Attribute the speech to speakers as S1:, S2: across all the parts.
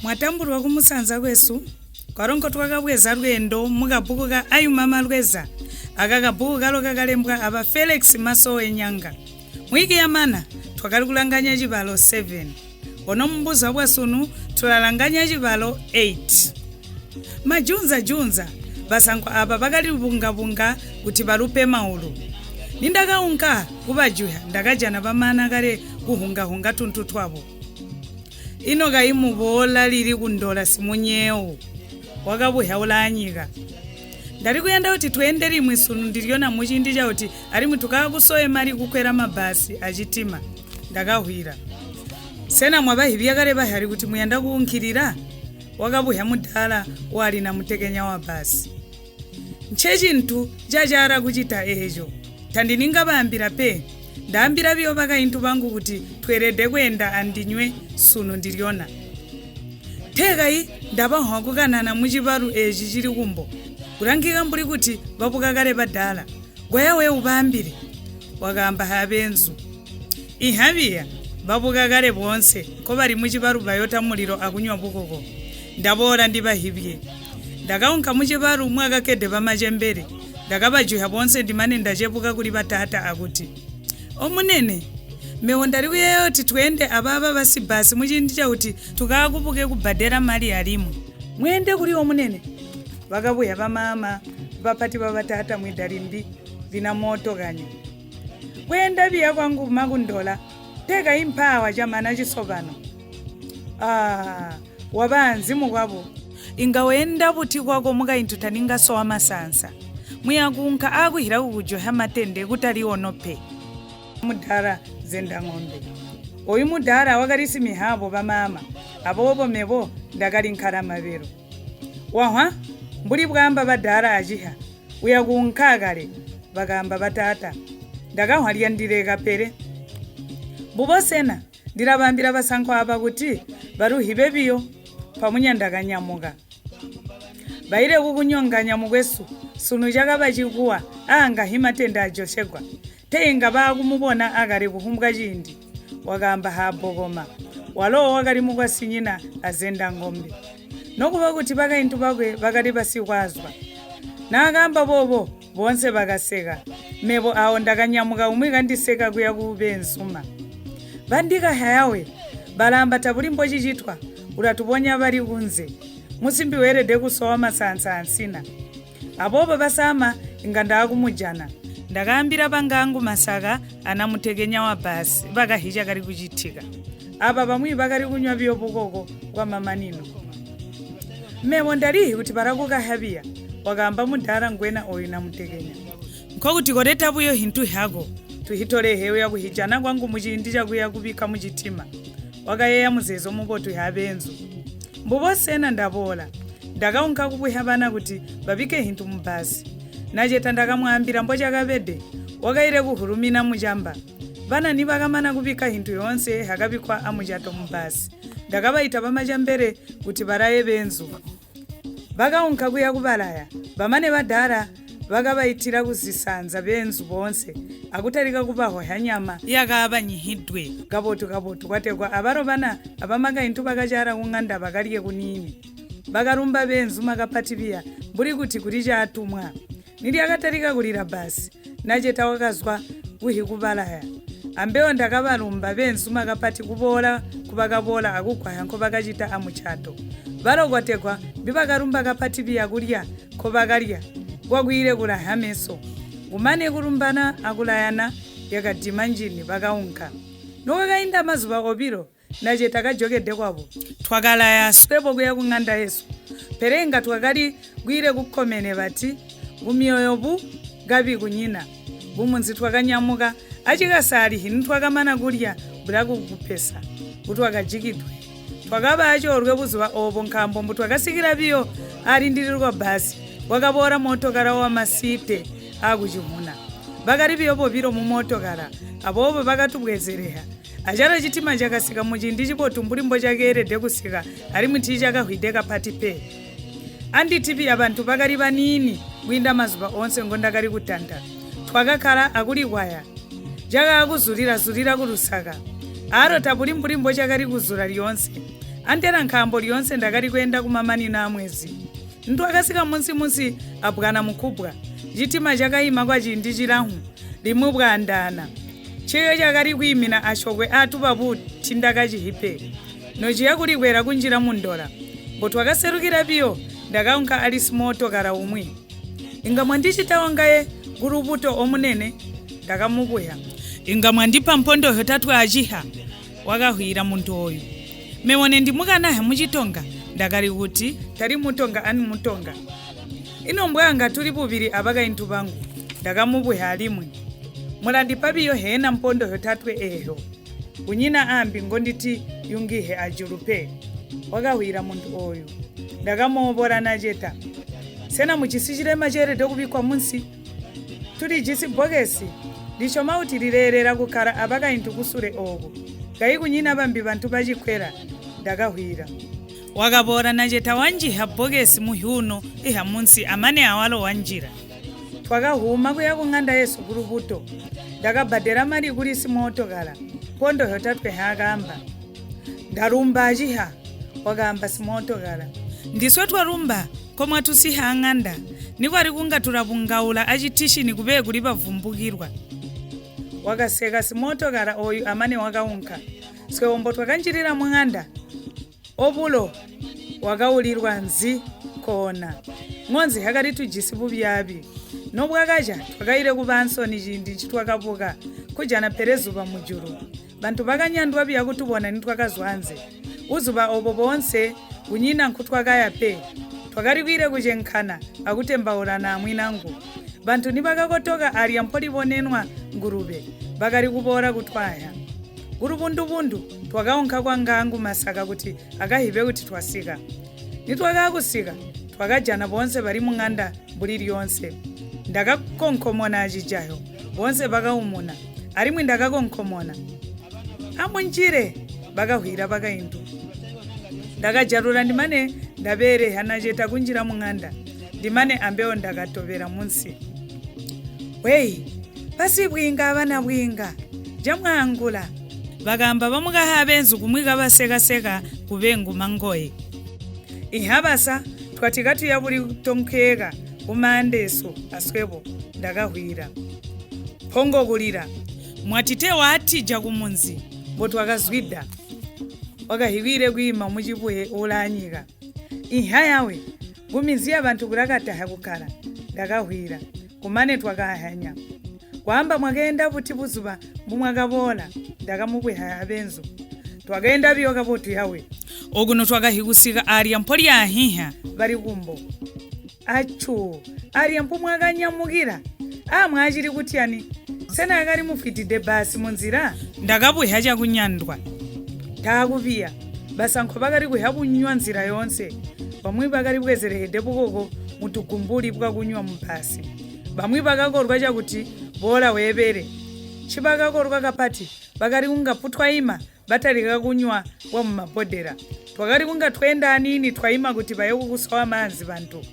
S1: Mwatambulwa kumusanza kwesu, kwalo nkotwakabweza lweendo mukabbuku ka Ayuma Malweza. Aka kabbuku kalo kakalembwa aba Felix Masowe Nyanga. Mwiki yamana twakali kulanganya cibalo 7. Ono mubuzuba bwasunu tulalanganya cibalo 8. Majunza-junza basankwa aaba bakali bunga-bunga kuti balupe maulu. Nindakaunka kubajuya ndakajana bamana kale kuhungahunga tuntu twabo. Ino kayi muboola lili kundola simunyewu? Wakabuhya ulaanyika. Ndali kuyanda kuti tweende limwi sunu ndilyona muciindi cakuti alimwi tukaakusowe mali kukwela mabbaasi acitima. Ndakahwila. Sena mwabahibya kale bahali kuti muyanda kuunkilila? Wakabuhya mudaala wali namutekenya wa bbaasi. Ncecintu cacaala kucita eeco. Tandininga baambila pe. Ndaambila biyo bakaintu bangu kuti tweelede kweenda andinywe sunu ndilyona. Tee kayi ndabahwa kukanana mucibalu eeci cili kumbo. Kulangika mbuli kuti babuka kale badaala. Koya we ubaambile, wakaamba haabeenzu. Inha biya, babuka kale boonse, nkobali mucibalu bayota mulilo akunywa bukoko. Ndaboola ndibahibye. Ndakaunka mucibalu mwakakkede bamacembele. Ndakabajuhya boonse ndimane ndacebuka kuli bataata akuti, Omunene, mebo ndali kuyeeya kuti tweende abaaba basibbaasi muciindi cakuti tukaakubuke kubbadela mali alimwi. Mweende kuli omunene? Bakabuya bamaama bapati babataata mwida limbi lina mootokanya. Kweenda biya kwangu makundola, tee kayi mpaawa camana cisobano. Aah, waba anzi mukwabo? Inga weenda buti kwako mukaintu taninga sowa masaansa? Muyakuunka aakuhila kukujohya matende kutali ono pe. Mudaala Zendang'ombe. Ooyu mudaala wakali simihaabo bamaama, aboobo mebo ndakali nkalamabelo. Wahwa, mbuli bwaamba badaala aciha, uyakuunka akale, bakaamba bataata. Ndakahwa lyandileka pele. Mbubo sena ndilabaambila basankwa aaba kuti baluhibe biyo? Mpamunya ndakanyamuka. Baile kukunyonganya mukwesu, sunu cakaba cikuwa aanga himatende ajosyegwa. Tee inga baakumubona akale kuhumbwa ciindi, wakaamba Haabokoma, walo wakali mukwasyinyina a Zendangombe. Nokuba kuti bakaintu bakwe bakali basikwaazwa. Naakaamba boobo, boonse bakaseka. Mebo aawo ndakanyamuka umwi kandiseka kuya ku beenzuma. Bandika Hayawe, balaamba tabuli mbocicitwa, ulatubonya bali kunze. Musimbi weelede kusowa masaansa ansina. Aboobo basaama inga ndaakumujana. Ndakaambila bangaangu masaka anamutekenya wa bbaasi bakahi cakali kucitika. Aaba bamwi bakali kunywa biyo bukoko kwamamanino. Mebo ndalihi kuti balakukaha biya, wakaamba mudaala ngwena ooyu namutekenya. Nkokuti koleta buyo hintu hyako, tuhitolehe uya kuhijana kwangu muciindi cakuya kubikka mucitima. Wakayeeya muzeezo mubotu hyabeenzu. Mbubo sena ndaboola. Ndakaunka kubuhya bana kuti babikke hintu mubbaasi. Naceta ndakamwaambila mbocakabede. Wakaile kuhulumina mucamba. Bana nibakamana kubikka hintu yoonse hyakabikkwa amucato mubbaasi, ndakabaita bamacambele kuti balaye beenzu. Bakaunka kuya kubalaya. Bamane badaala bakabaitila kuzisanza beenzu boonse akutalika kubahohya nyama yakaabanyihidwe kabotu-kabotu kwategwa abalo bana abamakaintu bakacaala kuŋanda bakalye kuniini. Bakalumba beenzuma kapati biya mbuli kuti kuli caatumwa. Nilyakatalika kulila bbaasi, Nacheta wakazwa kuhikubalaya. Ambeyo ndakabalumba beenzuma kapati kuboola nkubakaboola akugwahya nkobakacita amucato. Balo kwategwa mbibakalumba kapati biya kulya nkobakalya kwakwiile kulahya meso. Kumane kulumbana akulayana yakadima njini bakaunka. Nokwakainda mazuba obilo, Nacheta kajokede kwabo. Twakalaya swebo kuya kuŋanda yesu, pele inga twakali kwiile kukkomene bati kumyoyo bu kabi kunyina. Kumunzi twakanyamuka acikasaalihi nitwakamana kulya bulakukupesa butwakajikidwe. Twakaba acoolwe buzuba oobo nkaambo mbutwakasikila biyo aalindililwa bbaasi, kwakaboola mootokala wamasiite aakucihuna. Bakali biyo bobilo mumootokala, aboobo bakatubwezeleha. Acalo citima cakasika muciindi cibotu mbuli mbocakeelede kusika alimwi tiicakahwide kapati pe. Anditi biya bantu bakali baniini kwiinda mazuba oonse ngondakali kutanta. Twakakkala akulikwaya. Cakaakuzulila-zulila ku Lusaka. Aalo tabuli mbuli mbocakali kuzula lyoonse. Antela nkaambo lyoonse ndakali kweenda kumamanino aamwezi. Nitwakasika munsi-munsi a Bwana Mukubwa, citima cakaima kwaciindi cilamfwu limwi bwaandaana. Ncico cakali kwiimina asyokwe aatuba bu tiindakacihi pe. Nociya kulikwela kunjila mundola. Mbotwakaselukila biyo, ndakaunka ali simootokala umwi. Inga mwandicita wangaye kulubuto omunene? Ndakamubuhya. Inga mwandipa mpondo zyotatwe aciha? Wakahwiila muntu ooyu. Mebo nendimukanahe mucitonga, ndakali kuti tali mutonga ani mutonga. Ino mbwaanga tuli bubili abakaintu bangu, ndakamubuhya alimwi. Mulandipa biyo hena mpondo zyotatwe eehyo? Kunyina aambi ngonditi yungihe ajulu pe, wakahwiila muntu ooyu. Ndakamoobola naceta. Sena mujisi cilema ceelede kubikkwa munsi? Tulijisi bbokesi. Ndisyoma kuti lileelela kukkala abakaintu kusule ooku. Kayi kunyina bambi bantu bacikkwela, ndakahwiila. Wakaboola naceta wanjiha bbokesi muhyuuno iha munsi amane awalo wanjila. Twakahuuma kuya kuŋanda yesu kulubuto. Ndakabbadela mali kuli simootokala, mpondo zyotatwe nhaakaamba. Ndalumba aciha, wakaamba simootokala. Ndiswe twalumba nkomwatusiha aŋanda. Nikwali kunga tulabungaula acitishini kubee kuli bavumbukilwa. Wakaseka simootokala ooyu amane wakaunka. Swebo mbotwakanjilila muŋanda, obulo wakaulilwa nzi koona. Ŋonzi yakali tujisi bubyaabi. Nobwakaca, twakaile kuba ansoni ciindi ncitwakabuka kujana pele zuba mujulu. Bantu bakanyandwa biya kutubona nitwakazwa anze. Buzuba oobo boonse kunyina nkutwakaya pe. Twakali kwiile kucenkana akutembaulana amwinangu. Bantu nibakakotoka aalya mpolibonenwa ngulube, bakali kuboola kutwaaya. Kulubundubundu twakaunka kwa Ngangu Masaka kuti akahibe kuti twasika. Nitwakaakusika, twakajana boonse bali muŋanda mbuli lyoonse. Ndakakonkomona acijahyo, boonse bakaumuna. Alimwi ndakakonkomona. Amunjile! Bakahwiila bakaintu. Ndakajalula ndimane ndabeeleha naceta kunjila muŋanda, ndimane ambewo ndakatobela munsi. Weyi, basibwiinga abanabwiinga, camwaangula! Bakaamba bamukaha abeenzu kumwi kabaseka-seka kubee ngumangoye. Inhabasa, twati katuya buli tonkeeka kumaanda esu aswebo, ndakahwiila. Mpongo kulila. Mwati tee waatija kumunzi mbotwakazwida? Wakahikwile kwiima mucibuye ulaanyika. Inha yawe, kuminzi yabantu kulakatahya kukkala, ndakahwiila. Kumane twakaahanya. Kwaamba mwakeenda buti buzuba mbumwakaboola? Ndakamubwihaya abeenzu. Twakeenda biyo kabotu yawe. Okuno twakahikusika aalya mpolyahinha bali kumbo. Accu! Aalya mpumwakanyamukila? Aa mwaacili kutyani? Sena akali mufwidide bbaasi munzila? Ndakabuhya cakunyandwa. Taakubiya. Basankwa bakali kuhya kunywa nzila yoonse. Bamwi bakali bwezelehede bukoko mutugumbuli bwakunywa mubbaasi. Bamwi bakakolwa cakuti boola weebele. Ncibakakolwa kapati bakali kunga putwaima batalika kunywa bwamumabbodela. Twakali kunga tweenda aniini twaima kuti baye kukusowa maanzi bantu.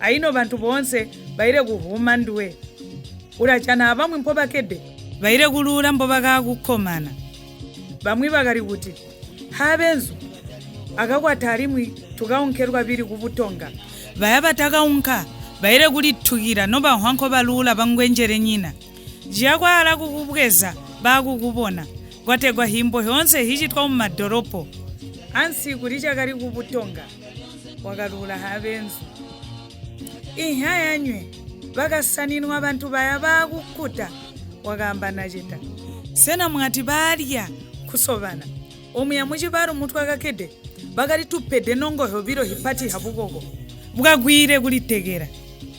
S1: Aino bantu boonse baile kuhwuuma nduwe. Ulajana abamwi mpobakkede. Baile kuluula mbobakaakukkomana. Bamwi bakali kuti, Haa beenzu, akakwata alimwi tukaunke lwabili kubutonga. Baya batakaunka baile kulitukila nobahwa nkobaluula bangwenjelenyina. Ciya kwaala kukubweza baakukubona. Kwategwa himbo hyoonse hicitwa mumadolopo. Ansi kuli cakali kubutonga, wakaluula Habeenzu. Inhya yanywe, bakasaninwa bantu baya baakukkuta, wakaamba Naceta. Sena mwati baalya nkusobana? Omuya mucibalo mutwakakkede bakali tupede nongo hyobilo hipati hyabukoko bwakwiile kulitekela.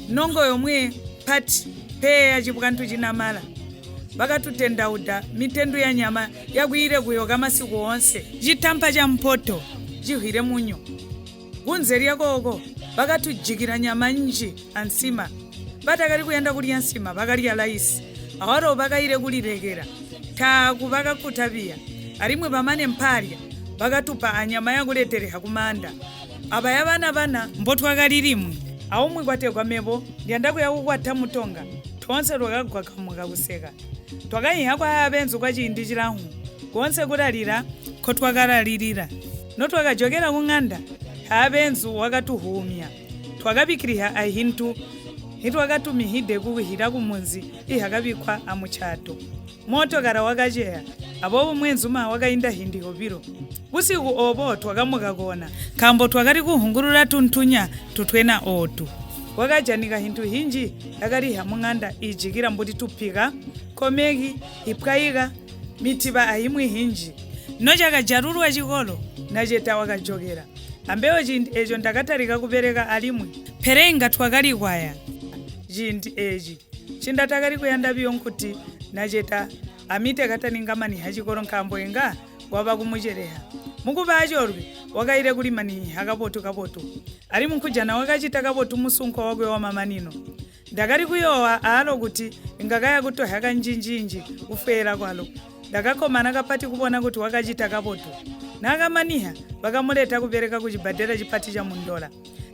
S1: Nongo yomwe mpati peeya cibwantu cinamala. Bakatutendauda mitendu yanyama yakwiile kuyoka masiku oonse. Citampa campoto cihwile munyo. Kunze lyakooko, bakatujikila nyama nji ansima. Batakali kuyanda kulya nsima bakalya laisi, awalo bakaile kulilekela. Taaku bakakkuta biya. Alimwi bamane mpaalya, bakatupa anyama yakuleteleha kumaanda. Abaya bana-bana mbotwakali limwi, aumwi kwategwa mebo ndiyanda kuya kukwata mutonga, toonse twakagwagamuka kuseka. Twakainha kwaya abeenzu kwaciindi cilamhwu, koonse kulalila nkotwakalalilila. Notwakajokela kuŋanda, haabeenzu wakatuhwuumya. Twakabikkiliha ahintu hitwakatumihide kuhila kumunzi ihakabikkwa amucato. Mootokala wakaceya, aboobo mweenzuma wakainda hindi hobilo. Busiku oobo twakamuka koona nkaambo twakali kuhungulula tuntunya tutwena ootu. Kwakajanika hintu hinji yakaliha muŋanda iijikila mbuli tupika, nkomeki, ipwaika, mitiba ahimwi hinji. Nocakajalulwa cikolo, Nacheta wakajokela. Ambeyo ciindi eeco ndakatalika kubeleka alimwi. Pele inga twakalikwaya ciindi eeci. Ncindatakali kuyanda biyo nkuti Nacheta amite kataninga maniha cikolo nkaambo inga kwaba kumuceleha. Mukuba acoolwe, wakaile kulimaniha kabotu-kabotu. Alimwi nkujana wakacita kabotu musunko wakwe wamamanino. Ndakali kuyoowa aalo kuti inga kaya kutohya kanjinjinji kufweela kwalo. Ndakakkomana kapati kubona kuti wakacita kabotu. Naakamaniha, bakamuleta kubeleka kucibbadela cipati ca Mundola.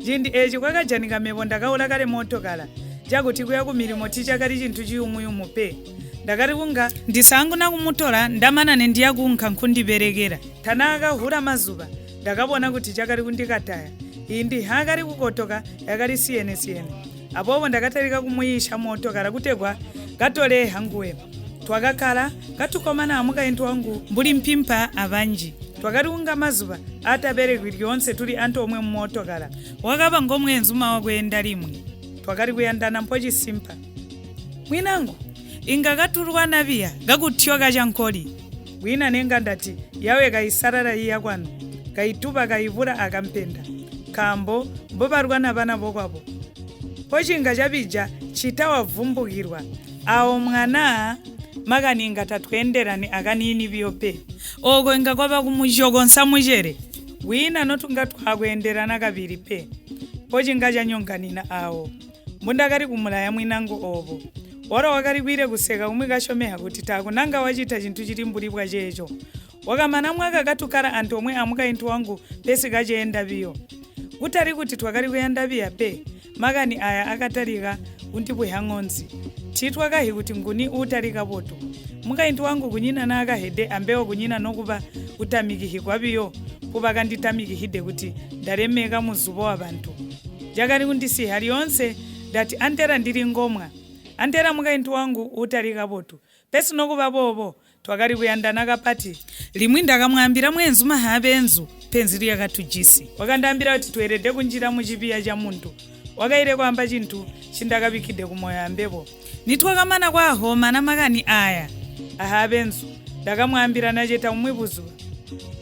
S1: Ciindi eeci kwakajanika mebo ndakaula kale mootokala, cakuti kuya kumilimo tiicakali cintu ciyumu-yumu pe. Ndakali kunga ndisaanguna kumutola ndamana nendiya kuunka nkundibelekela. Tanaakahwula mazuba, ndakabona kuti cakali kundikataya. Iindi nhaakali kukotoka yakali siyene-siyene. Aboobo ndakatalika kumuyiisya mootokala kutegwa katoleha nguwe. Twakakkala katukkomana amukaintu wangu mbuli mpimpa abanji. Twakali kunga mazuba aatabelekwi lyoonse tuli antoomwe mumootokala. Wakaba ngomweenzuma wakweenda limwi. Twakali kuyandana mpocisimpa. Mwinangu, inga katulwana biya kakutyoka cankoli. Kwiina nenga ndati yawe kaisalala iya kwanu, kaituba kaibula akampenda, nkaambo mbobalwana bana bokwabo. Mpocinga cabija ccita wavwumbukilwa. Aawo mwana, makani inga tatweendelani akaniini biyo pe. Ooko inga kwaba kumucokonsa mucele. Kwiina notunga twakweendelana kabili pe. Mpocinga canyonganina aawo. Mbundakali kumulaya mwinangu oobo. Walo wakali kwiile kuseka kumwi kasyomeha kuti taaku nanga wacita cintu cili mbuli bwaceeco. Wakamana mwaka katukkala antoomwe amukaintu wangu pesi kaceenda biyo. Kutali kuti twakali kuyanda biya pe, makani aaya akatalika kundibuhya ŋonzi. Tiitwakahi kuti nguni uutali kabotu. Mukaintu wangu kunyina naakahede ambewo kunyina nokuba kutamikihigwa biyo mpubakanditamikihide kuti ndalemeka muzubo wabantu. Cakali kundisiha lyoonse ndati antela ndili ngomwa, antela mukaintu wangu uutali kabotu. Pesi nokuba boobo, twakali kuyandana kapati. Limwi ndakamwaambila mweenzuma haabeenzu penzi lyakatujisi. Wakandaambila kuti tweelede kunjila mucibiya camuntu. Wakaile kwaamba cintu ncindakabikkide kumoyo ambebo. Nitwakamana kwaahoomana makani aaya ahaabeenzu, ndakamwaambila naceta bumwi buzuba.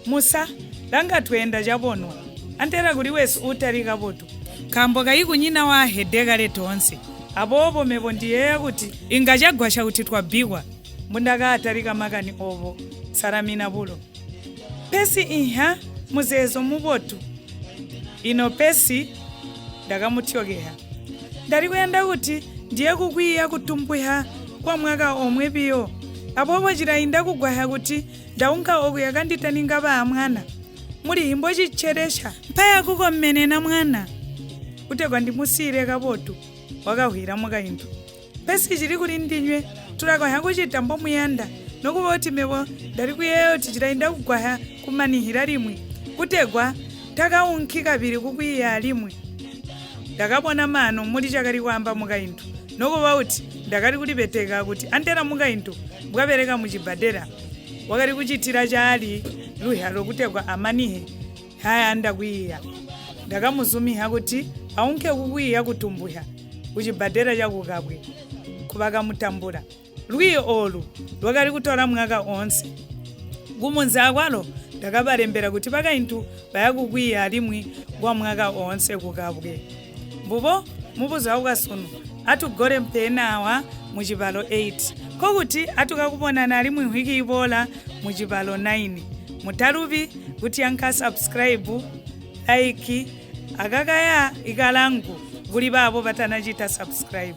S1: Musa, langa tweenda cabonwa. Antela kuli wesu uutali kabotu. Nkaambo kayi kunyina waahede kale toonse. Aboobo mebo ndiyeeya kuti inga cagwasya kuti twabbikwa. Mbundakaatalika makani oobo nsalamina bulo. Pesi inha muzeezo mubotu. Ino pesi ndakamutyokeha. Ndali kuyanda kuti ndiye kukwiiya kutumbwiha kwamwaka omwe biyo. Aboobo cilainda kugwahya kuti ndaunka okuya kanditaninga ba amwana. Mulihi mbociccelesha mpaya kukomenena mwana. Kutegwa ndimusiile kabotu, wakahwiila mukaintu. Pesi cili kuli ndinywe, tulakonhya kucita mbomuyanda, nokuba kuti mebo ndali kuyeeya kuti cilainda kugwahya kumanihila limwi, kutegwa ntakaunki kabili kukwiiya alimwi. Ndakabona maano muli cakali kwaamba mukaintu, nokuba kuti ndakali kulibeteka kuti antela mukaintu mbwabeleka mucibbadela wakali kucitila caali luhyalo kutegwa amanihe nhaayanda kwiiya. Ndakamuzumiha kuti aunke kukwiiya kutumbuhya kucibbadela ca ku Kabwe nkubakamutambula. Lwiiyo oolu lwakali kutola mwaka oonse. Kumunzi akwalo ndakabalembela kuti bakaintu baya kukwiiya alimwi kwamwaka oonse ku Kabwe. Mbubo mubuzuba bwasunu atugole mpeena aawa mucibalo 8. Nkokuti atukakubonana alimwi nhwiki iboola mucibalo 9. Mutalubi kutyanka subscribe, like akakaya ikalangu kuli baabo batanacita subscribe.